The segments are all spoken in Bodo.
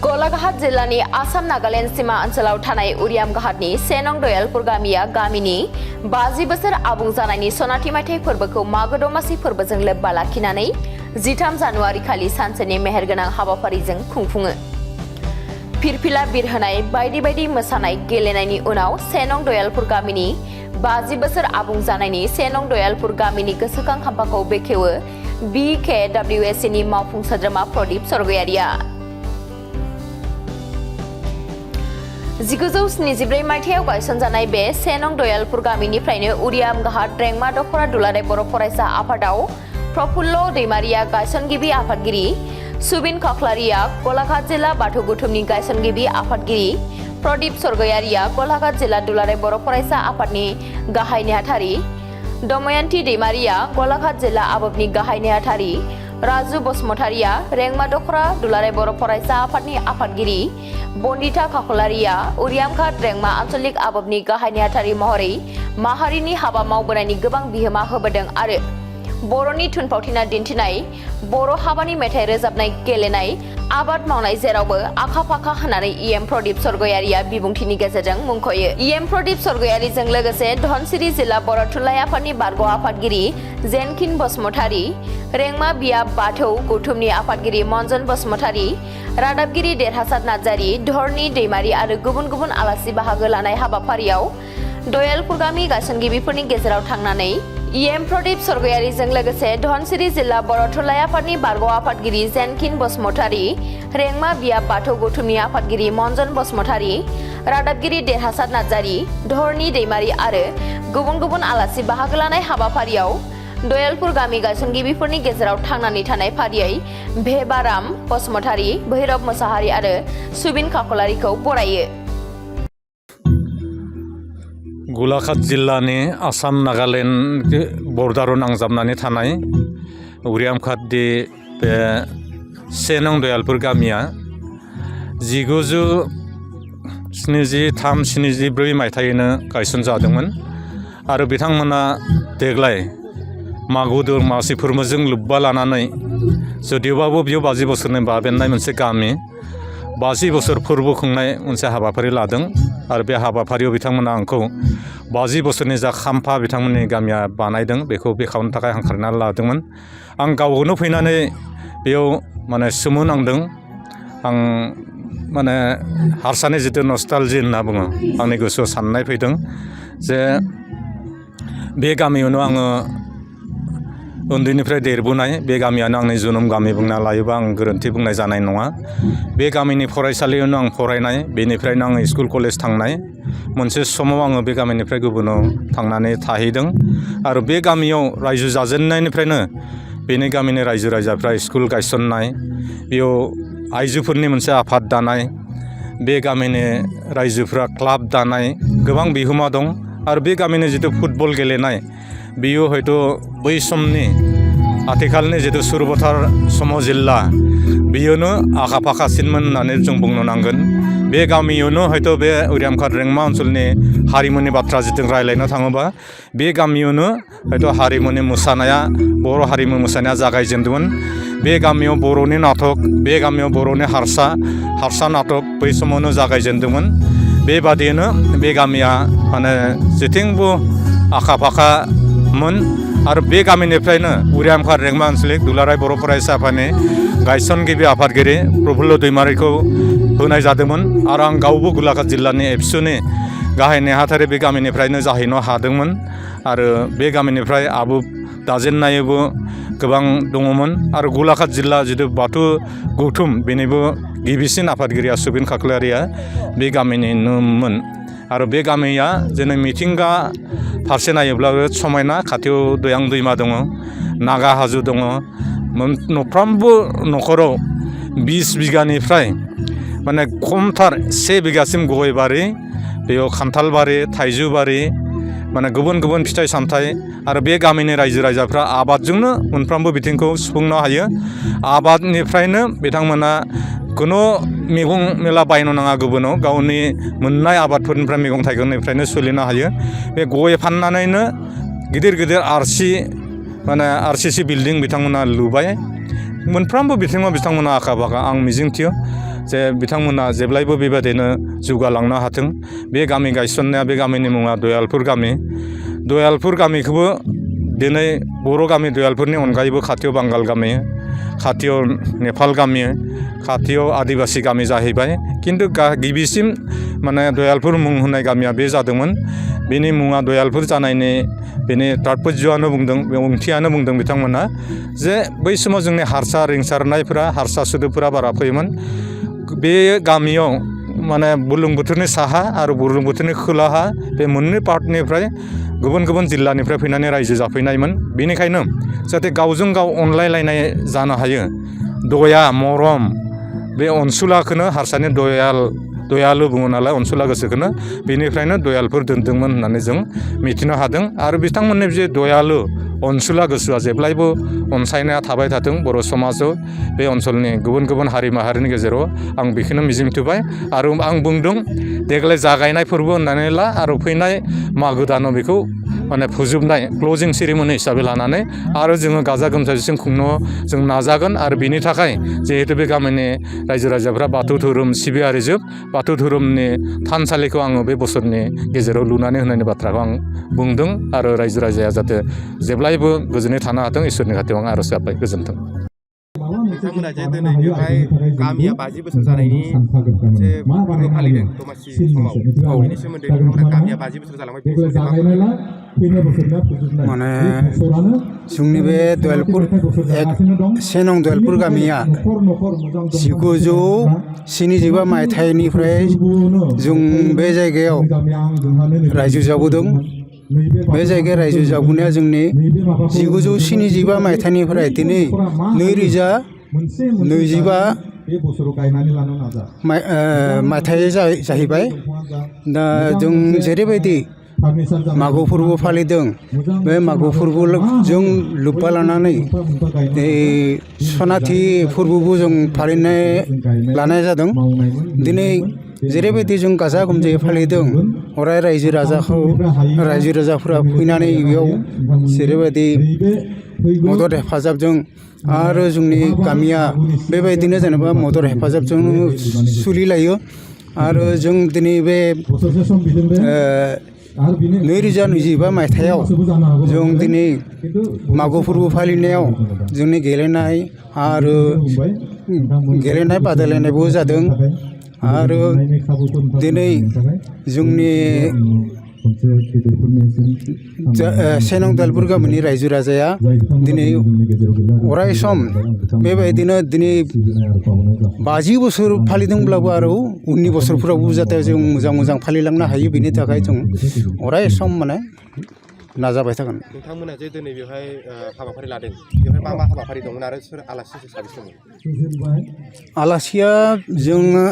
गलाघाट जिल्लानि आसाम नागालेण्ड सीमा ओनसोलाव थानाय उरियामघाटनि 1 नं दयालपुर गामिया गामिनि 50 बोसोर आबुं जानायनि सनाथि मायथाइ फोरबोखौ मागो दमासि फोरबोजों लोब्बा लाखिनानै 13 जानुवारि खालि सानसेनि मेहेरगोनां हाबाफारिजों खुंफुङो। फिरफिला बिरहोनाय बायदि बायदि मोसानाय गेलेनायनि उनाव 1 नं दयालपुर गामिनि 50 बोसोर आबुं जानायनि 1 नं दयालपुर गामिनि गोसोखां खाम्फाखौ बेखेवो BKWSC नि मावफुं सोद्रोमा प्रदीप सरगयारिया। 1974 मायथाइयाव गायसनजानाय बे 1 नं दयालपुर गामिनिफ्रायनो उरियामघाट रेंमा दखरा दुलाराय बर' फरायसा आफादाव प्रफुल्ल दैमारिया गायसनगिरि आफादगिरि, सुबिन खाख्लारिया गलाघाट जिल्ला बाथौ गौथुमनि गायसनगिरि आफादगिरि, प्रदीप सरगयारिया गलाघाट जिल्ला दुलाराय बर' फरायसा आफादनि गाहाय नेहाथारि, दमयन्ती दैमारिया गलाघाट जिल्ला आबोबनि गाहाय नेहाथारि, राजु बसुमतारिया रेंमा दखरा दुलाराय बर' फरायसा आफादनि आफादगिरि, बन्दिता खाख्लारिया उरियामघाट रेंमा आन्चलिक आबोबनि गाहाय नेहाथारि महरै माहारिनि हाबा मावबोनायनि गोबां बिहोमा होबोदों आरो बर'नि थुनफावथिना दिन्थिनाय, बर' हाबानि मेथाइ रोजाबनाय, गेलेनाय, आबाद मावनाय जेरावबो आखा-फाखा होननानै EM प्रदीप सरगयारिया बिबुंथिनि गेजेरजों मुंख'यो। EM प्रदीप सरगयारिजों लोगोसे धनसिरि जिल्ला बर' थुनलाइ आफादनि बारग' आफादगिरि जेनकिन बसुमतारि, रेंमा बिया बाथौ गौथुमनि आफादगिरि मनजन बसुमतारि, रादाबगिरि देरहासात नार्जारि, धरणी दैमारि आरो गुबुन गुबुन आलासि बाहागो लानाय हाबाफारियाव दयालपुर गामि गायसनगिरिफोरनि गेजेराव थांनानै EM प्रदीप सरगयारिजों लोगोसे धनसिरि जिल्ला बर' थुनलाइ आफादनि बारग' आफादगिरि जेनकिन बसुमतारि, रेंमा बिया बाथौ गौथुमनि आफादगिरि मनजन बसुमतारि, रादाबगिरि देरहासात नार्जारि, धरणी दैमारि आरो गुबुन गुबुन आलासि बाहागो लानाय हाबाफारियाव दयालपुर गामि गायसनगिरिफोरनि गेजेराव थांनानै थानाय फारियै भेबाराम बसुमतारि, भैरब मोसाहारि आरो सुबिन खाख्लारिखौ बरायो। गलाघाट जिल्लानि आसाम नागालेण्ड बर्डाराव नांजाबनानै थानाय उरियामघाटनि बे 1 नं दयालपुर गामिया 1973-74 मायथाइयावनो गायसनजादोंमोन आरो बिथांमोना देग्लाय मागो दमासि फोरबोजों लोब्बा लानानै जुदिबाबो बेयाव 50 बोसोरनि बाबेननाय मोनसे गामि 50 बोसोर फोरबो खुंनाय मोनसे हाबाफारि लादों आरो बे हाबाफारियाव बिथांमोना आंखौ 50 बोसोरनि जा खाम्फा बिथांमोननि गामिया बानायदों बेखौ बेखेवनो थाखाय हांख्रायना लादोंमोन। आं गावनो फैनानै बेयाव सोमोनांदों। आं हारसानि जितु नस्टालजि होनना बुङो, आंनि गोसोआव साननाय फैदों जे बे गामियावनो आङो उन्दैनिफ्राय देरबोनाय, बे गामियानो आंनि जोनोम गामि बुंना लायोबा आं गोरोन्थि बुंनाय जानाय नङा। बे गामिनि फरायसालियावनो आं फरायनाय, बेनिफ्रायनो आं स्कुल कलेज थांनाय। मोनसे समाव आङो बे गामिनिफ्राय गुबुनाव थांनानै थाहैदों आरो बे गामियाव रायजो जाजेननायनिफ्रायनो बेनि गामिनि रायजो राजाफ्रा स्कुल गायसननाय, बेयाव आइजोफोरनि मोनसे आफाद दानाय, बे गामिनि रायजोफ्रा क्लाब दानाय गोबां बिहोमा दं आरो बे गामिनि जितु फुटबल गेलेनाय बेयो हयथ' बै समनि आथिखालनि जितु सुरबथार सम जिल्ला बेयोनो आखा फाखासिनमोन होननानै जों बुंनो नांगोन। बे गामियावनो हयथ' बे उरियामघाट रेंमा ओनसोलनि हारिमुनि बाथ्रा जितु रायलायनो थाङोबा बे गामियावनो हयथ' हारिमुनि मोसानाया, बर' हारिमु मोसानाया जागायजेनदोंमोन। बे गामियाव बर'नि नाटक, बे गामियाव बर'नि हारसा नाटक बै समावनो जागायजेनदोंमोन। बेबादियैनो बे गामिया जेथिंबो आखा फाखामोन आरो बे गामिनिफ्रायनो उरियामघाट रेंमा आन्चलिक दुलाराय बर' फरायसा आफादनि गायसनगिरि आफादगिरि प्रफुल्ल दैमारिखौ होनाय जादोंमोन आरो आं गावबो गलाघाट जिल्लानि एबसुनि गाहाय नेहाथारि बे गामिनिफ्रायनो जाहैनो हादोंमोन आरो बे गामिनिफ्राय आबो दाजेननायबो गोबां दङमोन आरो गलाघाट जिल्ला जितु बाथौ गौथुम बेनिबो गिबिसिन आफादगिरिया सुबिन खाख्लारिया बे गामिनिनोमोन आरो बे गामिया जोंनि मिथिंगा फारसे नायोब्लाबो समायना, खाथियाव दयां दैमा दङ, नागा हाजो दङ, नफ्रामबो न'खराव 20 बिगानिफ्राय खमथार 1 बिगासिम गय बारि, बेयाव खान्थाल बारि, थाइजौ बारि, गुबुन गुबुन फिथाइ सामथाइ आरो बे गामिनि रायजो राजाफ्रा आबादजोंनो मोनफ्रोमबो बिथिंखौ सुफुंनो हायो। आबादनिफ्रायनो बिथांमोना कुनु मैगं मेला बायनो नाङा गुबुनाव, गावनि मोननाय आबादफोरनिफ्राय मैगं थाइगंनिफ्रायनो सोलिनो हायो। बे गय फाननानैनो गिदिर गिदिर RCC बिल्डिं बिथांमोना लुबाय। मोनफ्रोमबो बिथिङाव बिथांमोना आखा फाखा। आं मिजिंथियो जे बिथांमोना जेब्लायबो बेबायदिनो जौगालांनो हाथों। बे गामि गायसननाया बे गामिनि मुङा दयालपुर गामि। दयालपुर गामिखौबो दिनै बर' गामि दयालपुरनि अनगायैबो खाथियाव बांगाल गामि, खाथियाव नेपाल गामि, खाथियाव आदिबासी गामि जाहैबाय। खिन्थु गिबिसिम माने दयालपुर मुं होनाय गामिया बे जादोंमोन। बेनि मुङा दयालपुर जानायनि बेनि तात्पर्यआनो बुंदों, बे ओंथियानो बुंदों बिथांमोना जे बै समाव जोंनि हारसा रिंसारनायफोरा, हारसा सोदोबफोरा बारा फैयोमोन। बे गामियाव माने बुरलुंबुथुरनि साहा आरो बुरलुंबुथुरनि खोलाहा बे मोननै पार्टनिफ्राय गुबुन गुबुन जिल्लानिफ्राय फैनानै रायजो जाफैनायमोन। बेनिखायनो जाहाथे गावजों गाव अनलायलायनाय जानो हायो, दया मरम, बे अनसुलाखौनो हारसानि दयालु बुङो नालाय, अनसुला गोसोखौनो बेनिफ्रायनो दयालपुर दोनदोंमोन होननानै जों मिथिनो हादों। आरो बिथांमोननि जे दयालु अनसुला गोसोआ जेब्लायबो अनसायनाया थाबाय थाथों बर' समाजाव, बे ओनसोलनि गुबुन गुबुन हारि माहारिनि गेजेराव आं बेखौनो मिजिंथिबाय। आरो आं बुंदों देग्लाय जागायनाय फोरबो होननानै ला आरो फैनाय मागो दानाव बेखौ माने फोजोबनाय क्लजिं सेरेमनि हिसाबै लानानै आरो जोङो गाजा गोमजायै खुंनो जों नाजागोन। आरो बिनि थाखाय जिहेतु बे गामिनि रायजो राजाफ्रा बाथौ धोरोम सिबियारि जोब, बाथौ धोरोमनि थानसालिखौ आङो बे बोसोरनि गेजेराव लुनानै होनायनि बाथ्राखौ आं बुंदों। आरो रायजो राजाया जाहाथे जेब्लायबो गोजोनै थानो हाथों, इसोरनि खाथियाव आं आर'ज गाबबाय। गोजोन्थों। नोंथांमोना जे दिनै बेवहाय गामिया 50 बोसोर जानायनि मोनसे फोरबो फालिदों दमासि समाव, बेनि सोमोन्दै नोंथांमोना गामिया 50 बोसोर जालांबाय बेनि सोमोन्दै मा बुंनो? माने जोंनि बे दयालपुर से नं दयालपुर गामिया 1972 मायथाइनिफ्राय जों बे जायगायाव रायजो जाबोदों। बे जायगायाव रायजो जाबोनाया जोंनि 1975 मायथाइनिफ्राय दिनै 2025 मायथाइ जाहैबाय। दा जों जेरैबायदि मागो फोरबो फालिदों, बे मागो फोरबोजों लोब्बा लानानै सनाथि फोरबोबो जों लानाय जादों। दिनै जेरैबायदि जों गाजा गोमजायै फालिदों, अराय रायजो राजाफोरा फैनानै बेयाव जेरैबायदि मदद हेफाजाबजों आरो जोंनि गामिया बेबायदिनो जेनेबा मदद हेफाजाबजों सोलिलायो। आरो जों दिनै बे 2025 मायथाइयाव जों दिनै मागो फोरबो फालिनायाव जोंनि गेलेनाय बादायलायनायबो जादों। आरो दिनै जोंनि से नं दयालपुर गामिनि रायजो राजाया दिनै अराय सम बेबायदिनो दिनै 50 बोसोर फालिदोंब्लाबो आरो उननि बोसोरफोरावबो जाहाथे जों मोजां फालिलांनो हायो, बेनि थाखाय जों अराय सम माने नाजाबाय थागोन। नोंथांमोना जे दिनै बेवहाय हाबाफारि लादों, बेवहाय मा मा हाबाफारि दंमोन आरो सोर आलासि साबेसे दंमोन? आलासिया जोङो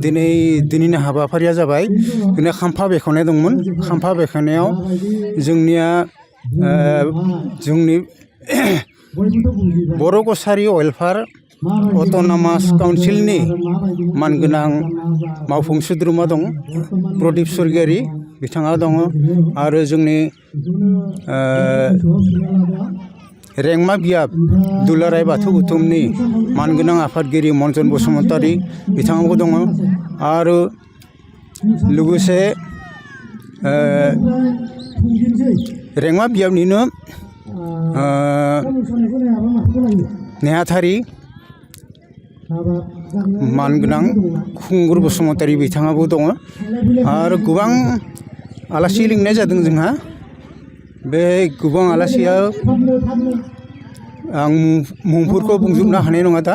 दिनैनि हाबाफारिया जाबाय जोंना खाम्फा बेखेवनाय दंमोन। खाम्फा बेखेवनायाव जोंनिया जोंनि बर' कसारि वेलफेयार अट'नमास काउन्सिलनि मानगोनां मावफुं सोद्रोमा दं, प्रदीप स्वर्गियारि बिथाङा दङ। आरो जोंनि रेंमा बियाब दुलाराय बाथौ गौथुमनि मानगोनां आफादगिरि मनजन बसुमतारी बिथाङाबो दङ। आरो लोगोसे रेंमा बियाबनिनो नेहाथारि मानगोनां खुंगुर बसुमतारी बिथाङाबो दङ। आरो गोबां आलासि लिंनाय जादों जोंहा। बे गोबां आलासिया आं मुंफोरखौ बुंजोबनो हानाय नङा दा।